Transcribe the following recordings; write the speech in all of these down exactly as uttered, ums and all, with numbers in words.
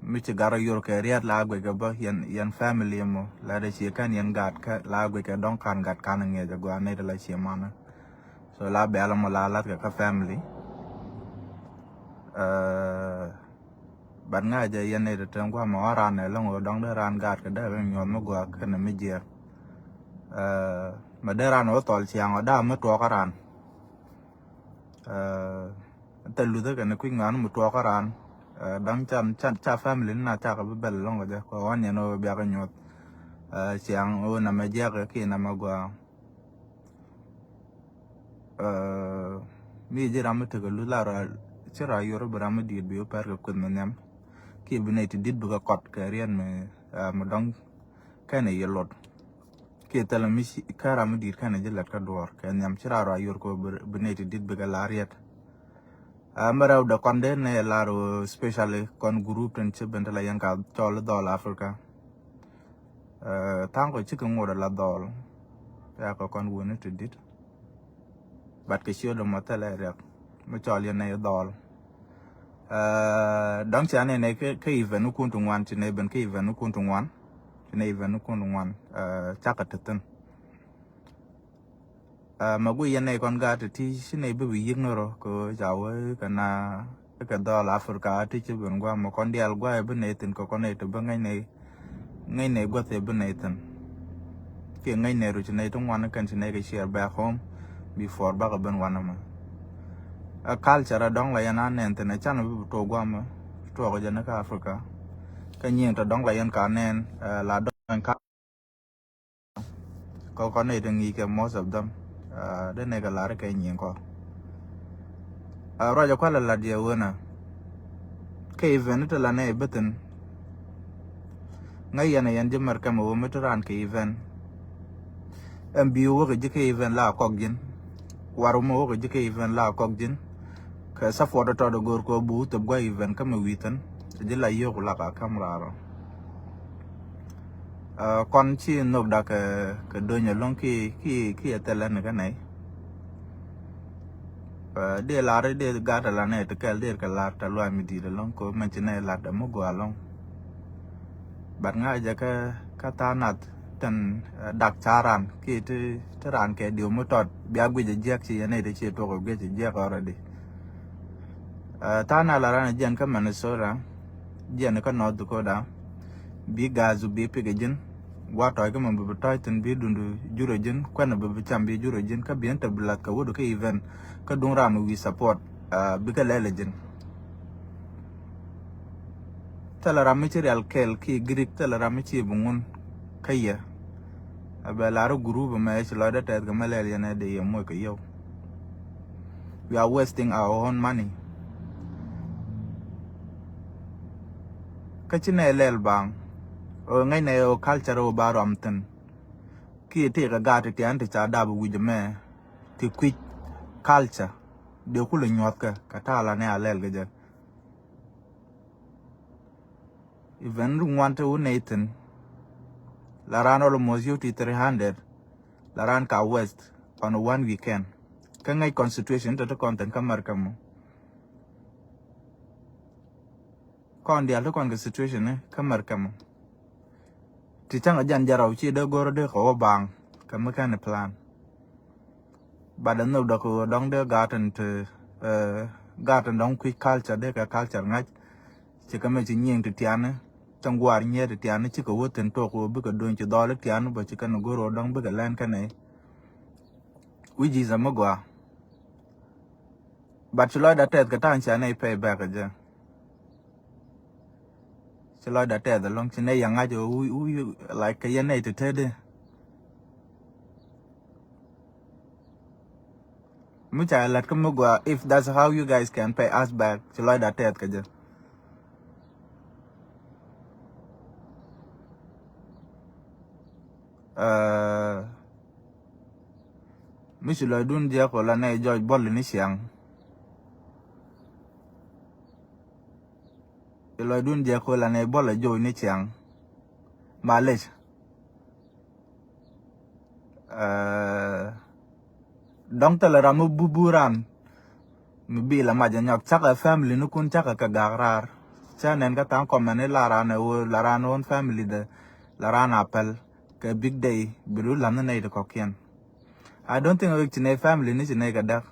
Mi ci gat rɔ yor kɛ riɛt la guic kɛ bä yɛn, yɛn family mɔ la dee ci kɛn yɛn gat kɛ la guic kɛ dɔŋ kan gat kan ŋiɛc a gua nɛy ti la ci manä. So la bɛl mɔ la lath kɛ kä family. But ŋa jɛ yɛn nɛy ti tɛn gua mɔ ran nɛ lɔŋ dɔŋ dee ran gat kɛ dee nyuɔth mi gua kɛn mi jiɛk. Mɛ dee ran wä thɔl ciaŋ wä daa mi tuɔk ran. Thɛ luthä kɛn kui̱ ŋuan mi tuɔɔk kä raan. Da̱ŋ can can ca family ni na cakɛ bi bɛl lɔŋ kɛ jɛ kɛ ɣɔn yɛn ɣöö biakɛ nyuɔth. Ciaŋ ɣöö namɛ jiɛkɛ ki namɛ gɔaa. Mi ji̱ ram mi tekɛ luth la rɔ ci rɔ yor bi ram mi di̱i̱t bi wä pɛr kɛ kueth mi nhiam. Ki bi nɛy ti di̱t bi kɛ kɔt kɛ riɛn mi mi dɔ̱ŋ kɛn i̱ yɛ lot. Kiɛ thilɛ mi ci kä ram mi di̱i̱t kɛn ji̱ lät kä duɔ̱ɔ̱r kɛ nhiam ci raar wa yor kɛ bi nɛy ti di̱t bikɛ la̱r yɛt. Mɛ rɛw dɛ kɔn dee nɛ la̱r wä specially kɔn group tin ci ben ti la yɛn ka cɔl dhɔl Africa. Tha̱a̱ŋ kɔ cikɛ ŋot ala dhɔl. Yakɛ kɔn wuni ti di̱t. But kɛ ciöt ɛmɔ thilɛ riɛk mi cɔl yɛn nɛ dhɔl. Dɔ̱ŋ cia nɛ nɛ kä event ni kun ti ŋuan ci nɛ ben kä event ni kun ti ŋuan. Ci nɛ event ni kun ti ŋuan cakɛ ti thin. Mɛ gui yɛn nɛ kɔn gaat ti ti ci nɛ bi bi yik ni rɔ kɛ ca wee kɛ na kɛ dhɔl Africa ti ci ben guam mɛ kɔn dial guay bi nɛ thin kɛ kɔn nɛ ti bi ŋɛny nɛ ŋäcnɛ guäth ëë bi nɛy thi̱n. Kiɛ ŋäcnɛ ruc nɛy ti ŋuan kɛn ci nɛy kɛ share back home before bakɛ ben wanɛ mɛ. A culture a dɔ̱ŋ la yɛn a nɛn thi̱n a canɛ bi bi tuɔɔk guamɛ tuɔɔk jɛ ni kä Africa. Kä nyiëëŋ tɔ dɔ̱ŋ la yɛn ka nɛn la dɔ̱ŋ ka kɔ kɔ nɛy ti ŋi̱i̱c kɛ most of them. Dee nɛy kɛ lar kɛ nyiëëŋ kɔ. Ruacɛ kualɛ lat yɛ wen a kɛ event ti la nɛ i̱ bi thin. Ŋäc yɛn a yɛn ji̱ mɛr kɛmɛ wä mi ti raan kɛ event. Ɛn bi wä kɛ ji̱ kɛ event la kɔk ji̱n. War wä mi wä kɛ ji̱ kɛ event la kɔk ji̱n. Kɛ support tɔt go̱o̱r kɛ wä bi wä thop gua̱ event kɛmɛ wi̱i̱ thin. Ji̱ la yio̱k la ka käm raar ɔ. Kɔn ci nhök dak kɛ dony ɛlɔ̱ŋ ki ki ki ɛ thilɛ ni kä nɛy. Dee lar dee gat ala nɛ ti kɛl dee kɛ lar ta luac mi di̱i̱t ɛlɔ̱ŋ ko mɛn ci nɛ lar ta mi gua ɛlɔ̱ŋ. But ŋa jɛ kä kä tha̱a̱ŋ nath tɛn dak ca ran ki ti ti ran kɛ diw mi tɔt bia guic ɛ jiɛk ci yɛn nɛy ti ci tuɔk ɛ guic ɛ jiɛk already. Tha̱a̱ŋ nath la ran ɛ jiɛn kä Minnesota. Jiɛn kä North Dakota. Bi gas bi pikɛ ji̱n. Gua tɔ̱ɔ̱c kä mɛ bi bi tɔ̱ɔ̱c thi̱n bi dundu jurɛ ji̱n kuɛn bi bi cam bi jurɛ ji̱n kä bi ɛn te bi lath kɛ wut kä event kä duŋ ram mi wi̱i̱ support. Bikɛ lɛl ɛ ji̱n. Thilɛ ram mi ci rial kɛl ki Greek thilɛ ram mi ci bi ŋun kä yɛ. A bɛ lar group mɛ ci lɔcdä tɛth kɛ mɛ lɛl yɛn ɛ dee yɛ moc kɛ yɛw. We are wasting our own money. Kä ci nɛ lɛl baŋ ɣöö ŋäcnɛ ɣöö culture ɣöö ba ruam thi̱n. Kiɛ tëëkɛ gaat ti tian ti ca dap wi̱c ɛmɛ ti kui̱c culture dee kulɛ nyuɔ̱thkɛ kɛ ta̱a̱ la nɛ a lɛl kɛ jɛ. Even ri ŋuan ti wun nɛy thi̱n la raan almost yio̱w ti three hundred. La raan ka west on one weekend. Kä ŋäc constitution tɔ ti kɔn thi̱n kä mɛr kä mɔ. Kɔn dial ti kɔn kɛ situation ni kä mɛr kɛ mɔ. Ti cäŋ a jan jarɔw ci dee go̱r dee kɛ wä baaŋ kɛ mi kɛn plan. But a nhök dɔk kɛ wä dɔŋ dee gat in ti gat in dɔŋ kui̱c culture dee kɛ culture ŋa̱c. Ci kɛ mɛ ci nyiëŋ ti tiani cäŋ guaar nyiëë ti tiani ci kɛ wä thin tok wä bikɛ duny ci dhɔl ti tiani bä ci kɛn go̱r wä dɔŋ bikɛ lɛn kɛn ɛ. Which is a mi gɔaa. But ci lɔcda tɛth kɛ ta̱a̱ŋ cia nɛy pay back ɛ jɛ. Ci lɔcda tɛth ɛlɔ̱ŋ ci nɛy yɛ ŋa̱c ɛ wui wui like kɛ yɛn nɛy ti tëëdi. Mi ca lät kä mi gua if that's how you guys can pay us back ci lɔcda tɛth kɛ jɛ. Mi ci lɔcdun jiɛk kɔ la nɛy jɔc bɔl ni ciaŋ. Ci lɔcdun jiɛk kɔ la nɛy bɔl a joc ni ciaŋ. Malec. Dɔŋ thilɛ ram mi bubu ran mi bil a mac a nyɔk cakɛ family ni kun cakɛ kɛ gak raar. Ca nɛn kä tha̱a̱ŋ comment ni la raan ɛ wä la raan wä family dɛ la raan a pɛl kɛ big day bi du la̱n ni nɛy ti kɔ̱kiɛn. I don't think wek ci nɛy family ni ci nɛy kɛ däk.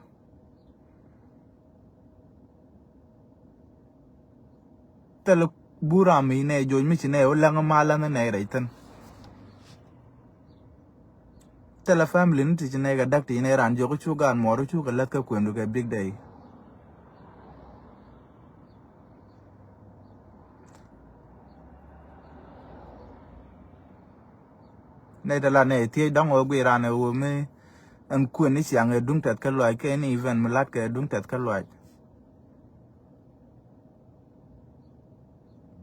Thilɛ bur ram mi nɛy joc mi ci nɛy wä läŋ ma läŋ nɛy rɛy thin. Thilɛ family ni ti ci nɛy kɛ däk ti ci nɛy ran jiɔk cu gaat muɔr cu kɛ läth kä kuendu kɛ big day. Nɛy te la nɛy thiec dɔ̱ŋ wä gui ran ɛ wä mi ɛn kuen ni ciaŋ ɛ duŋ tɛth kä luac kɛ ni event mi lat kɛ duŋ tɛth kä luac.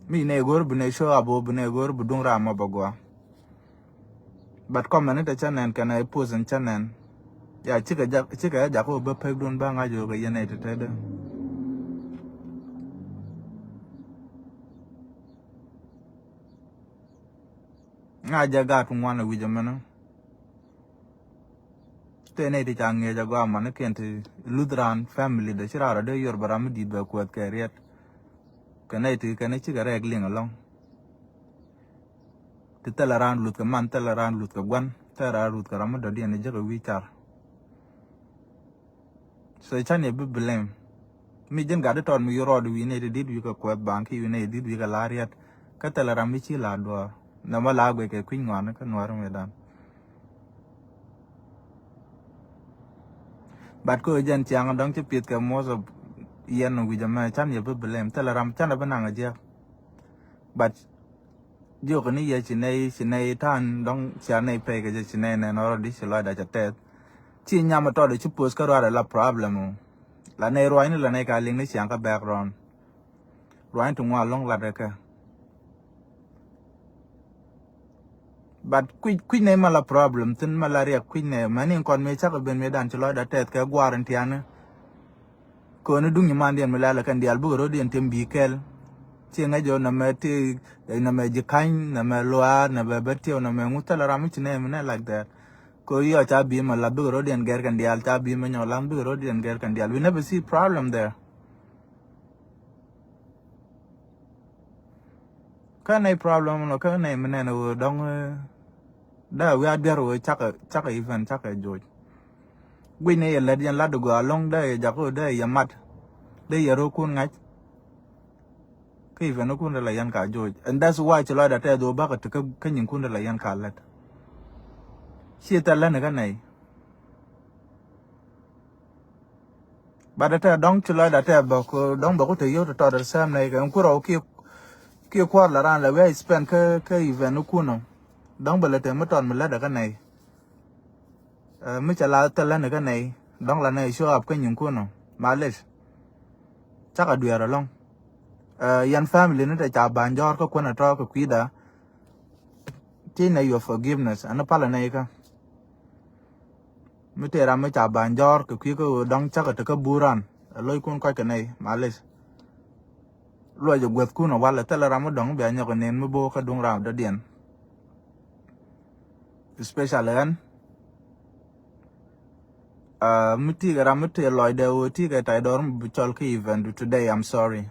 Mi nɛ go̱r bi nɛ show up bi nɛ go̱r bi duŋ ram ma ba gua. But comment ni te channel kɛn ɛ post in channel. Ya cikɛ jak cikɛ jak ko bä pek dun ba ŋa jo kɛ yɛn ɛ te te de. Ŋa jɛ gaat ŋuan ɛ wi̱c ɛmɛnɛ. Tëë nɛy ti ca ŋi̱eec agɔaa manikiɛn ti luth raan family dee ci raar adee yor bɛ ram mi di̱i̱t bɛ kuɛth kɛ riɛt. Kɛ nɛy ti kɛn cikɛ rɛɛk liŋ ɛlɔ̱ŋ. Ti thilɛ raan luth kɛ man, thilɛ raan luth kɛ gua̱n, thilɛ raan luth kɛ ram mi dɔ̱diɛn ɛ jek ɛ wi̱i̱ car. So can yɛ bi blame. Mi ji̱n gat di tɔt mi yi rɔɔd wi̱i̱ nɛy ti di̱t wi̱i̱ kɛ kuɛth baŋ ki wi̱i̱ nɛy ti di̱t wi̱i̱ kɛ la̱r yɛt. Kä thilɛ ram mi ci la̱r duɔ̱ɔ̱r nɛ mɔ la̱r guic kɛ kui̱ny ŋuan kä nuäär mi dan. But ko jɛn ciaŋ dɔ̱ŋ ci pieth kɛ most of yɛn wi̱c ɛmɛ can yɛ bi blame. Thilɛ ram can ɛ bi naŋ ɛ jiɛk. But jiök ni yɛ ci nɛy ci nɛy ta̱a̱n dɔ̱ŋ cia nɛy pɛy kɛ jɛ ci nɛy nɛn already ci lɔcda cɛ tɛth. Ci nyam ɛ tɔt ɛ ci post kä ruaadɛ la problem ɔ. La nɛy ruacni la nɛy ka liŋni ciaŋ kä background. Ruacni ti ŋuan lɔ̱ŋ lat ɛ kɛ. But kui̱ kui̱ nɛy ma la problem thin ma la riɛk kui̱ nɛy mɛni kɔn mi cakɛ ben mi dan ci lɔcda tɛth kɛ guaar in tiani. Köni duŋ nyimandiɛn mi lɛl kɛn diaal bikɛ ro̱diɛn tiɛm bi̱i̱ kɛl. Ci ŋäc jɛ nɛmɛ ti nɛmɛ ji̱ ka̱ny nɛmɛ luaar nɛmɛ bä tiɛw nɛmɛ ŋuth thilɛ ram mi ci nɛy mi nɛ like that. Kö yɔ ca bi̱i̱ mɛ lath bikɛ ro̱diɛn gɛr kɛn diaal ca bi̱i̱ mɛ nyɔk lath bikɛ ro̱diɛn gɛr kɛn diaal. We never see problem there. Kä nɛy problem nɔ kä nɛy mi nɛn ɣöö dɔ̱ŋ. Dee wiaa duer ɣöö cakɛ cakɛ event cakɛ joc. Guic ni yɛ lät yɛn lat di gɔaa lo̱ŋ dee yɛ jak ɣöö dee yɛ mat. Dee yɛ ro̱o̱kun ŋa̱c. Kä event kun dee la yɛn ka joc and that's why ci lɔcda tɛth ɣöö bakɛ ti kä nyinkun dee la yɛn ka lät. Ci thɛl lät ni kä nɛy. But ɛ tɛ dɔ̱ŋ ci lɔcda tɛ bä ku dɔ̱ŋ bä ku te yio̱w tɔtɔt ɛ sɛm nɛy kɛ ɛn ku rɔw kiɛ kiɛ kuɔr la raan la wi̱i̱ spend kä kä event ni kun ɔ. Dɔ̱ŋ bä lɛ te mi tɔt mi lätdɛ kä nɛy. Ɛ mi cɛ la thil lätni kä nɛy dɔ̱ŋ la nɛy show up kä nyiŋ kun ɔ. Malish. Cakɛ dueer ɛlɔ̱ŋ. Ɛ yɛn family ni te ca ba̱ny jɔ̱ɔ̱r kä kuän ɛ tɔ̱ kɛ kui̱da. Ti nɛ your forgiveness ɛn palɛ nɛy kä. Mi tëë ram mi ca ba̱ny jɔ̱ɔ̱r kɛ kui̱ kä ɣöö dɔ̱ŋ cäkɛ te kä buur ran ɛ lo̱ckun kɔc kɛ nɛy malish. Luɔcɛ guäthkun ɛ wal ɛ thilɛ ram mi dɔ̱ŋ bia nyɔk ɛ nen mi bo̱o̱k kä duŋ ram dɔ̱diɛn. Especially ɣän. Aa mi ti̱i̱ kɛ ram mi tëë lɔcdɛ ɣöö ti̱i̱ kɛ ta̱y dɔ̱r mi bi cɔl kä event today, I'm sorry.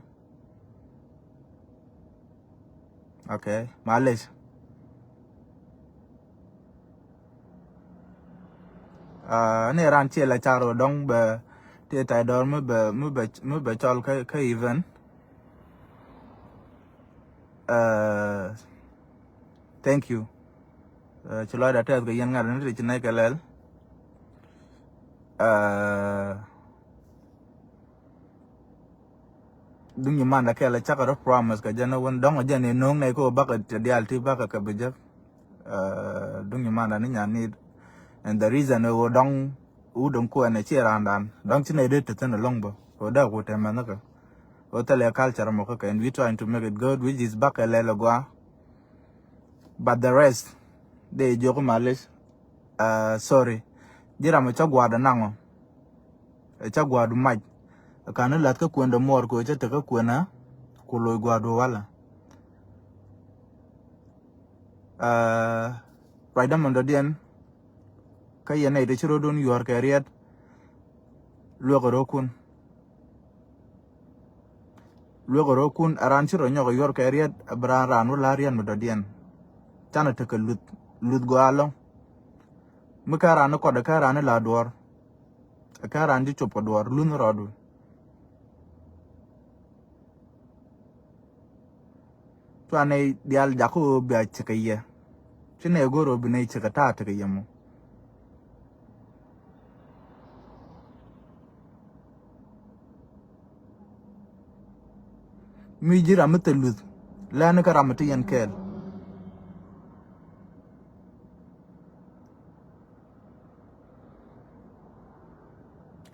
Okay, malish. Aa ni ran ciɛ la car ɣöö dɔ̱ŋ bɛ tëë ta̱y dɔ̱r mi bɛ mi bɛ mi bɛ cɔl kä kä event. Aa thank you. Aa ci lɔcdɛ tɛth kɛ yɛn ŋa̱t ni ti ci nɛy kɛ lɛl. Aa duŋ nyi mandɛ kɛl cakɛ rɔ promise kɛ jɛn wän dɔŋ jɛn in no̱o̱ŋ nɛy kä bakɛ ti diaal ti bakɛ kɛ bi jek. Aa duŋ nyi mandɛ ni nyan ni and the reason ɛ wä dɔŋ wut in kuɛn ɛ ci randan dɔŋ ci nɛy dee ti thin ɛlɔŋ bä wä dee ku tɛmɛ ni kɛ wä thilɛ culture mɔ kä kɛ and we trying to make it good which is bakɛ lɛl ɛ gua. But the rest dee jiök malish. Aa sorry. Ji̱ ram ɛ cä gua̱a̱r dɛ naŋɔ. Ɛ cä gua̱a̱r du mac. Ɛ ka̱n ni la̱th kä kuën dɛ muɔɔr kɛ ɣöö cä te kä kuën ɛ ku loc gua̱a̱r du walɛ. Aa ruacdä mɔndɔdiɛn. Kä yɛn nɛy te ci ro̱dun yuɔ̱ɔ̱r kɛ riɛt. Luäk ɛ ro̱kun. Luekä rɔ kun a ran ci rɔ nyɔk a yuɔr kɛ riɛt a bi ran ran wä la riɛt mi dɔdiɛn. Canɛ tekɛ luth luth gɔaa lɔ. Mi kä ran ni kɔt a kä ran ni la duɔr. A kä ran ci cop kɛ duɔr luth ni rɔɔdu. Cua nɛy diaal jakä ɣöö bia cekä yɛ. Ci nɛy go̱r ɣöö bi nɛy cekä ta̱a̱ tekä yɛ mɔ. Mi ji̱ ram mi thil luth lɛn kä ram mi ti yɛn kɛɛl.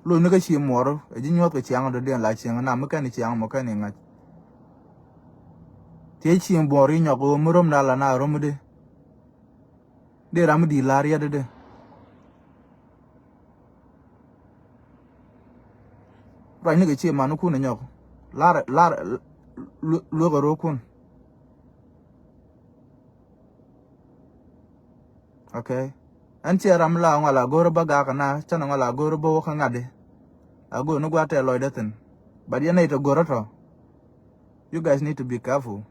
Lo̱c ni kä cieŋ muɔɔr ɛ ji̱ nyuɔ̱th kɛ ciaŋ dɔ̱diɛn la cieŋ na mi kɛn ciaŋ mɔ kɛn iŋac. Tiee cieŋ muɔɔr inyɔk ɣöö mi rom na la na rom di. Dee ram mi di̱i̱t la riɛt di. Ruacni kɛ cieŋ man kun inyɔk lar lar luekä rokun. Okay. Ɛn ciɛ ram la ŋɔl a go̱r bä gak na canɛ ŋɔl a go̱r bä wä kä ŋa̱t di. A go̱r ni gua̱a̱th tɛ lɔcdä thi̱n. But yɛn nɛy tɛ go̱r tɔ. You guys need to be careful.